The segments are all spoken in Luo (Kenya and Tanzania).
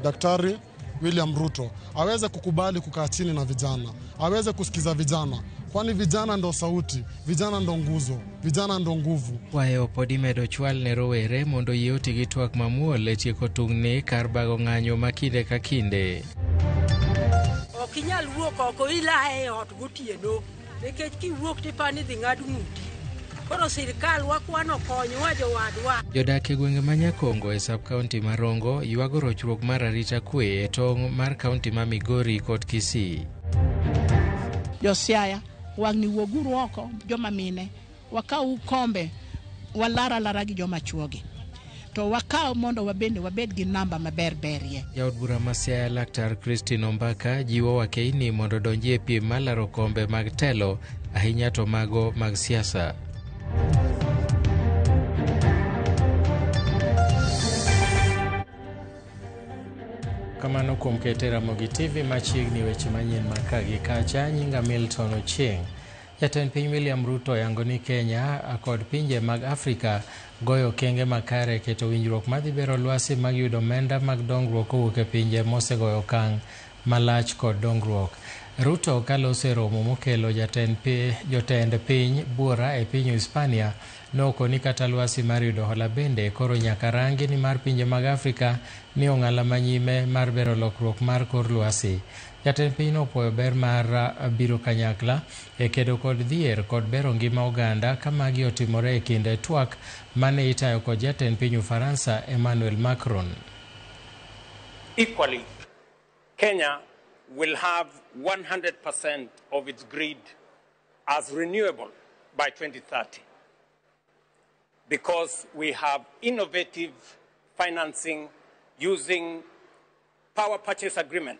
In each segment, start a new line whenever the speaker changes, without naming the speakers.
Daktari William Ruto aweze kukubali kukaa chini na vijana, aweze kusikiza vijana, kwani vijana ndo sauti, vijana ndo nguzo, vijana ndo nguvu.
Kwayo pod imedo chwal ne rowere mondo oyie oti gi twak mamuol e tieko tungni kar bago ng'anyo ma kinde ka kinde.
Ok inyal wuok oko ilaye e ot gotieno nikech kiwuok tipani idhi ng'ad ng'uti. Koro sirkal wakwano konywa jowadwa.
Jodak e gwenge ma Nyakongo e sub county ma Rongo ywago rochruok mar arita kwe e tong' mar kaunti ma Migori kod Kisii.
Jo Siaya, wang'ni wuoguru oko joma mine, wakaw kombe walar alara gi joma chuogi. To wakaw mondo wabende wabed gi namba maber berie.
Jaod bura ma Siaya Laktar Christine Ombaka jiwo wakeini mondo odonji e piem mar laro kombe mag telo ahinya to mago mag siasa. Kamano kuom kete Ramogi TV machiegni weche manyien ma ka gi kacha. Nyinga Milton Ochieng. Jatend piny William Ruto oyango ni Kenya kod pinje mag Afrika goyo okenge makare e keto winjruok madhi bero lwasi mag yudo omenda mag dongruok kowuok e pinje mosegoyo okang' malach kod dongruok. Ruto kaloso e romo mokelo jotend piny buora e piny Hispania nokoni kata lwasi mar yudo hola bende koro nyaka rangi ni mar pinje mag Afrika ni ong'ala manyime mar bero lokruok mar kor lwasi. Jatend piny nopuoyo ber mar biro kanyakla e kedo kod dhier kod bero ngima oganda ka magi otimore e kinde twak mane itayo kod jatend piny Ufaransa Emmanuel Macron.
Equally, Kenya will have 100% of its grid as renewable by 2030 because we have innovative financing using power purchase agreement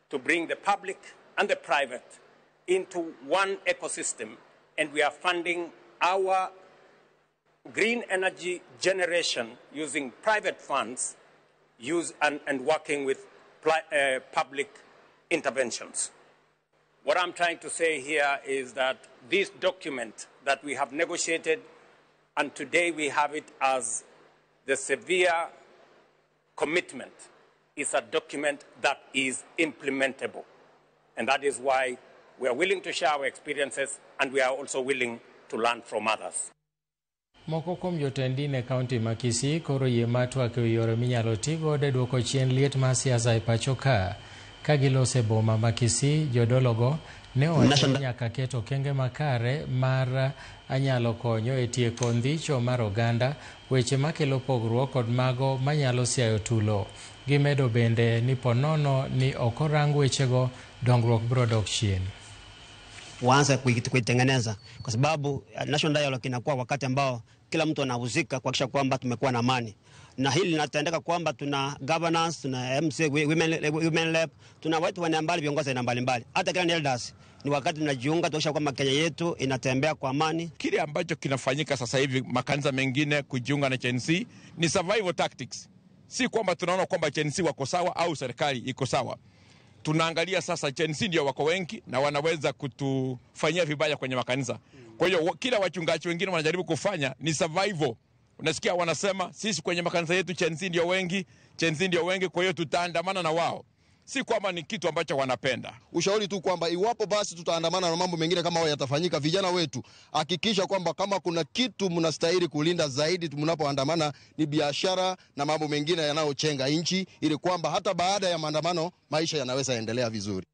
to bring the public and the private into one ecosystem, and we are funding our green energy generation using private funds and working with public interventions. What I'm trying to say here is that this document that we have negotiated, and today we have it as the severe commitment, is a document that is implementable. And that is why we are willing to share our experiences, and we are also willing to learn from others.
Moko kuom jotend din e kaunti ma Kisii koro yie mar twak ewi yore minyalo ti godo e duoko chien liet mar siasa e pacho ka. Ka giloso e boma ma Kisii, jodologo ne owacho ni nyaka ket okenge makare mar anyalo konyo e tieko ndhicho mar oganda, weche makelo pogruok kod mago manyalo siayo tulo. Gimedo bende ni ponono ni ok orang wechego, dongruok biro dok chien.
Waanze kuitengeneza kwa sababu national dialogue inakuwa wakati ambao kila mtu anahusika kuhakikisha kwamba tumekuwa na amani, na hili linatendeka kwamba tuna governance, tuna MC, women rep, tuna watu wa mbali, viongozi aina mbalimbali, hata kila elders. Ni wakati tunajiunga tuhakikisha kwamba Kenya yetu inatembea kwa amani.
Kile ambacho kinafanyika sasa hivi makanisa mengine kujiunga na Gen Z ni survival tactics. Si kwamba tunaona kwamba Gen Z wako sawa au serikali iko sawa. Tunaangalia sasa Gen Z ndio wako wengi na wanaweza kutufanyia vibaya kwenye makanisa. Kwa hiyo kila wachungaji wengine wanajaribu kufanya ni survival. Unasikia wanasema sisi kwenye makanisa yetu Gen Z ndio wengi, Gen Z ndio wengi, kwa hiyo tutaandamana na wao. Si kwamba ni kitu ambacho wanapenda.
Ushauri tu kwamba iwapo basi tutaandamana na mambo mengine kama hayo yatafanyika, vijana wetu hakikisha kwamba kama kuna kitu mnastahili kulinda zaidi mnapoandamana ni biashara na mambo mengine yanayochenga nchi, ili kwamba hata baada ya maandamano maisha yanaweza endelea vizuri.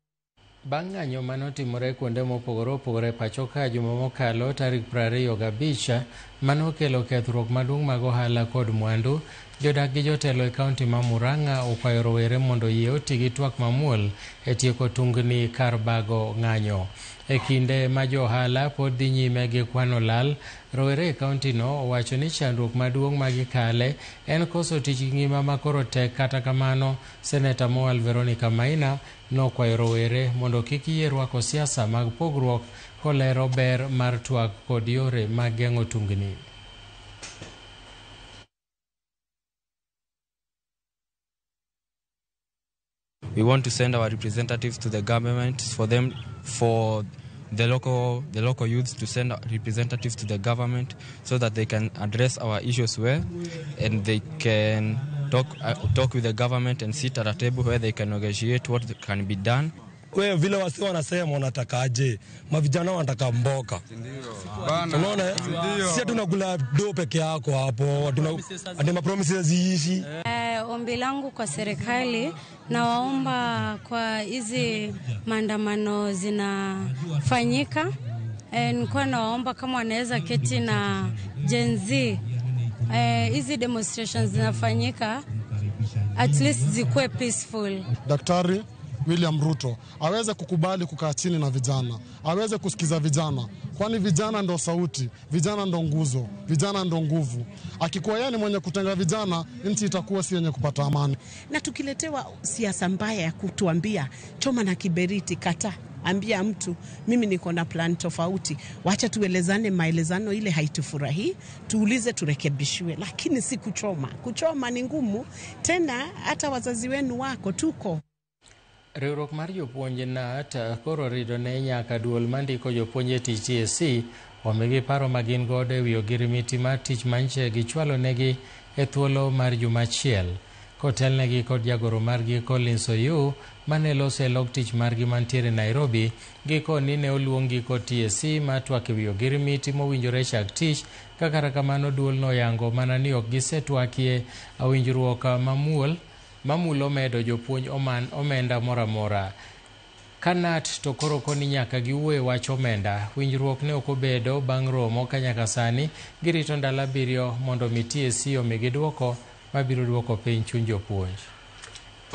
Bang' ng'anyo manotimore kuonde mopogore opogore e pacho ka juma mokalo tarik 25 manokelo kethruok maduong' mag ohala kod mwandu, jodak gi jotelo e kaunti ma Murang'a okwayo rowere mondo oyie oti gi twak mamuol e tieko tungni kar bago ng'anyo. E kinde ma jo ohala pod dhi nyime gi kwano lal, rowere e kaunti no owacho ni chandruok maduong' ma gikale en koso tich gi ngima ma koro tek. Kata kamano, Seneta Mowal Veronica Maina nokwayo rowere mondo kik yie rwako siasa mag pogruok kolero ber mar twak kod yore mag geng'o tungni.
We want to send our representatives to the government for them, for the local youths to send representatives to the government so that they can address our issues well, and they can talk with the government and sit at a table where they can negotiate what can be done.
Wewe vile wasi wanasema wanataka aje? Mavijana wanataka mboka, unaona? Si tunakula do peke yako hapo, tuna ati ma promises ziishi.
Ombi langu kwa serikali, nawaomba kwa hizi maandamano zinafanyika, nilikuwa nawaomba kama wanaweza keti na Gen Z, hizi demonstrations zinafanyika, at least zikuwe peaceful.
Daktari William Ruto aweze kukubali kukaa chini na vijana, aweze kusikiza vijana, kwani vijana ndo sauti, vijana ndo nguzo, vijana ndo nguvu. Akikuwa yeye ni mwenye kutenga vijana, nchi itakuwa si yenye kupata amani.
Na tukiletewa siasa mbaya ya kutuambia choma na kiberiti, kata ambia mtu mimi niko na plan tofauti, wacha tuelezane, maelezano ile haitufurahii, tuulize turekebishiwe, lakini si kuchoma. Kuchoma ni ngumu tena, hata wazazi wenu wako tuko.
Riwruok mar jopuonj KNUT koro rido ne nyaka duol mandiko jopuonj e tich TSC omigi paro ma gin godo e wi ogirimiti mar tich manche gichwalo negi e thuolo mar juma achiel. Kotelnegi kod jagoro margi Collins Oyuu mane loso e log tich margi mantiere Nairobi, gikoni ne oluongi kod TSC mar twak e wi ogirimiti mowinjore chak tich. Ka kata kamano, duol noyango mana ni ok gisetwakie winjruok mamuol mamulo medo jopuonj oman omenda moro amora. Ka KNUT to koro koni nyaka giwuo e wach omenda. Winjruok ne ok obedo bang' romo ka nyaka sani girito ndalo 7 mondo mi TSC omigi duoko mabiro duoko piny chuny jopuonj.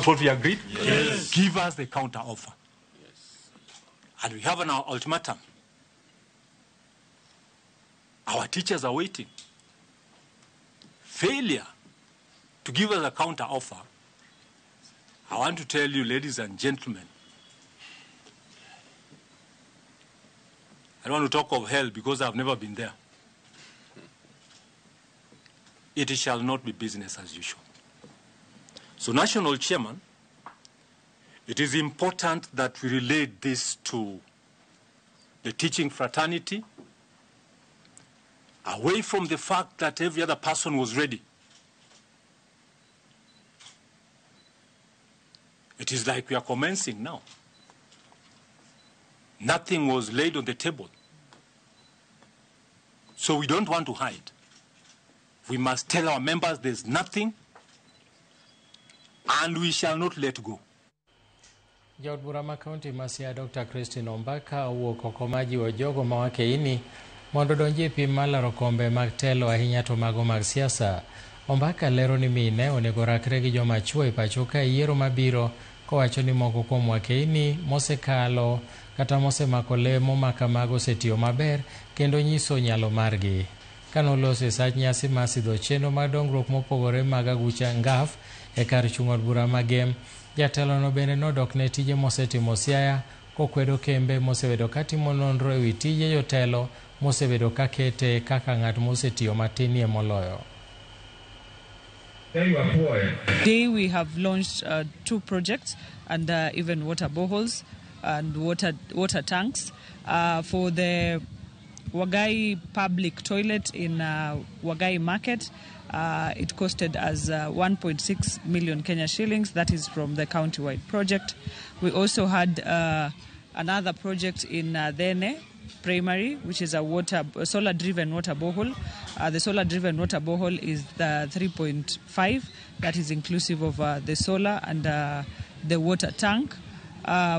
What we agreed? Yes. Give us the counter offer. Yes. And we have an ultimatum. Our teachers are waiting. Failure to give us a counter offer, I want to tell you, ladies and gentlemen, I don't want to talk of hell because I've never been there. It shall not be business as usual. So, National Chairman, it is important that we relate this to the teaching fraternity, away from the fact that every other person was ready. It is like we are commencing now. Nothing was laid on the table. So we don't want to hide. We must tell our members there's nothing and we shall not let go.
Jaod bura ma kaunti ma Siaya Dr. Christine Ombaka owuok oko mar jiwo jogo ma wakeini mondo odonji e piem mar laro kombe mag telo, ahinya to mago mag siasa. Ombaka lero ni mine onego rakre gi joma chuo e pacho ka e yiero mabiro, kowacho ni moko kuom wakeini mosekalo kata mosemako lemo ma kamago osetiyo maber kendo nyiso nyalo margi. Kanoloso e sach nyasi mar sidho chenro mag dongruok mopogore mag agucha ngaf e kar chung' od bura ma Gem, jatelono bende nodok ne tije mosetimo Siaya, kokwedo kembe mosebedo katimo nonro ewi tije jotelo mosebedo kakete kaka ng'at mosetiyo matinie moloyo.
Today we have launched two projects and even water boreholes and water tanks for the Wagai public toilet in Wagai Market. It costed us 1.6 million Kenya shillings. That is from the county-wide project. We also had another project in Dhene Primary, which is a solar-driven water borehole. The solar-driven water borehole is the 3.5. That is inclusive of the solar and the water tank.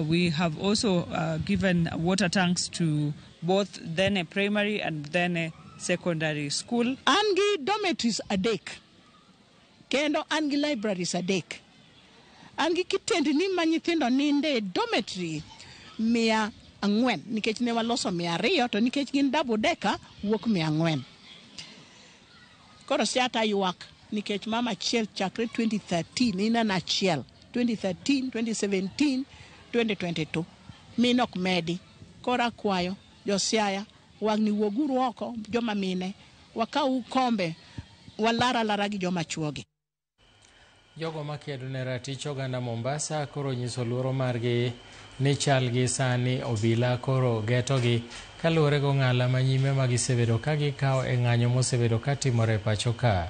We have also given water tanks to both Dhene Primary and Dhene Secondary School.
An gi dormitories 3 kendo an gi libraries 3, an gi kitendni ma nyithindo ninde e dormitory 400, nikech ne waloso 200, to nikech gin double decker wuok 400. Koro Siaya ywak nikech mama achiel chakre 2013 ineno achiel 2013, 2017, 2022 min ok medi. Koro akwayo josiaya wang'ni, wuoguru oko joma mine, wakaw kombe walar alara gi joma chuogi.
Jogo makedo ne ratich oganda Mombasa koro nyiso luoro margi ni chal gi sani obila koro getogi kaluwore gong'ala ma nyime ma gisebedo ka gikawo e ng'anyo mosebedo ka timore e pacho ka.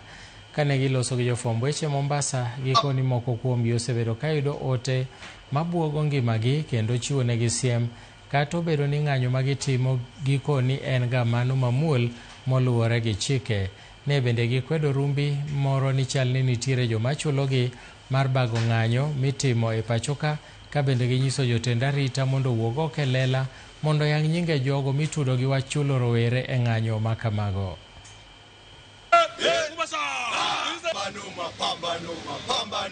Kane giloso gi jofwamb weche Mombasa, gikoni moko kuomgi osebedo kayudo ote mabuogo ngimagi kendo chiwo negi siem kata obedo ni ng'anyo magitimo gikoni en ga mano mamuol moluwore gi chike. Ne bende gikwedo rumbi moro ni chal ni nitiere joma chulogi mar bago ng'anyo mitimo e pachoka ka bende ginyiso jotend arita mondo owuog oko e lela mondo oyang nyinge jogo mitudo gi wach chulo rowere e ng'anyo ma kamago.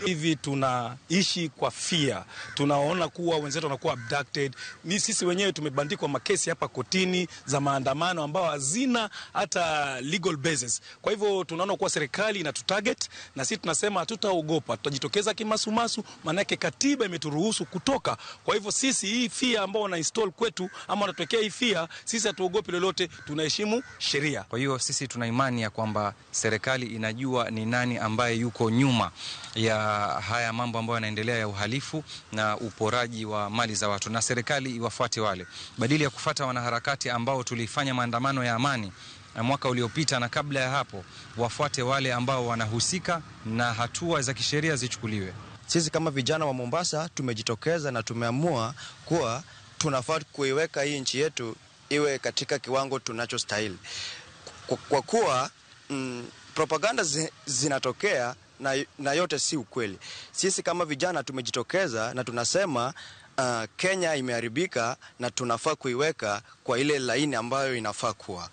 Hivi tunaishi kwa fear, tunaona kuwa wenzetu wanakuwa abducted. Ni sisi wenyewe tumebandikwa makesi hapa kotini za maandamano ambao hazina hata legal basis. Kwa hivyo tunaona kuwa serikali inatutarget na sisi tunasema hatutaogopa, tutajitokeza kimasumasu, maanake katiba imeturuhusu kutoka. Kwa hivyo sisi hii fear ambao wana install kwetu ama wanatuwekea hii fear, sisi hatuogopi lolote, tunaheshimu sheria.
Kwa hiyo sisi tuna imani ya kwamba serikali inajua ni nani ambaye yuko nyuma ya haya mambo ambayo yanaendelea ya uhalifu na uporaji wa mali za watu, na serikali iwafuate wale, badili ya kufuata wanaharakati ambao tulifanya maandamano ya amani mwaka uliopita na kabla ya hapo, wafuate wale ambao wanahusika na hatua za kisheria zichukuliwe.
Sisi kama vijana wa Mombasa tumejitokeza na tumeamua kuwa tunafaa kuiweka hii nchi yetu iwe katika kiwango tunachostahili, kwa kuwa propaganda zinatokea na yote si ukweli. Sisi kama vijana tumejitokeza na tunasema Kenya imeharibika na tunafaa kuiweka kwa ile laini ambayo inafaa kuwa.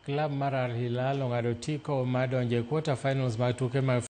Klab mar Al Hilal ong'ado otiko mar donjo e quarter finals mag tuke mag